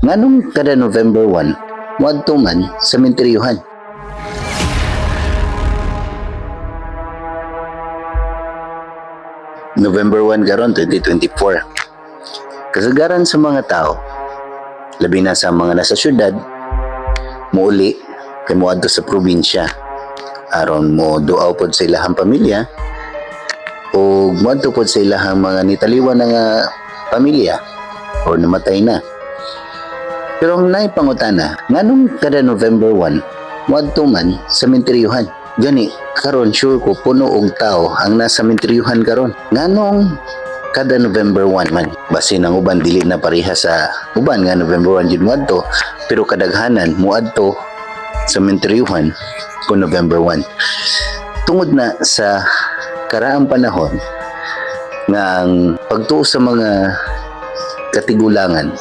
Nganong kada November 1, moadto man sa menteryuhan? November 1 karon 2024. Kasagaran sa mga tao, labi na sa mga nasa syudad, muuli kay moadto sa probinsya aron mo duaw pod sa ilahang pamilya o moadto pod sa ilahang mga nitaliwan na nga pamilya or namatay na. Pero ang naay pangutana, nganong kada November 1, moadto man sa menteryuhan? Gani, karon sure ko puno og tao ang nasa menteryuhan karon. Nganong kada November 1 man? Basin ang uban dili na pareha sa uban nga November 1 jud moadto, pero kadaghanan moadto sa menteryuhan kung November 1. Tungod na sa karaang panahon nga ang pagtuo sa mga katigulangan,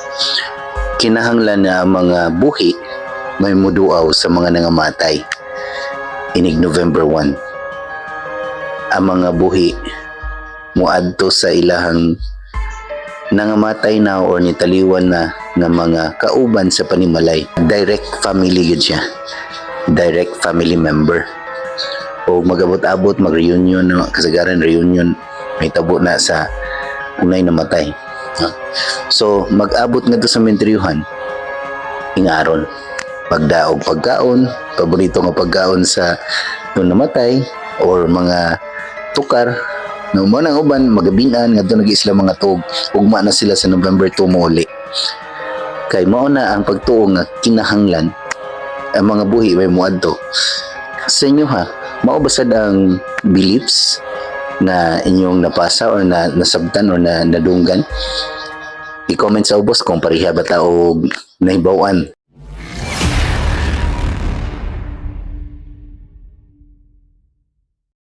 kinahanglan na ang mga buhi may muduaw sa mga nangamatay inig November 1. Ang mga buhi muadto sa ilahang nangamatay na or nitaliwan na nga mga kauban sa panimalay. Direct family yun siya. Direct family member. O magabot-abot, mag-reunion, no? Kasagaran reunion, may tabo na sa unay namatay. No? So, mag-abot nga to sa menteryuhan, ingaron. Pagdaog pagkaon, paborito nga pagkaon sa nung namatay, or mga tukar, no, mo nang uban, magabinan, nga to nag sila mga tuog, ugma na sila sa November 2 mo uli. Kay mao na ang pagtuo nga kinahanglan ang mga buhi may muadto. Sa inyo ha, mao ba sad ang beliefs na inyong napasa or na nasabtan or na nadunggan? I-comment sa ubos kung pareha ba ta og nahibaw-an.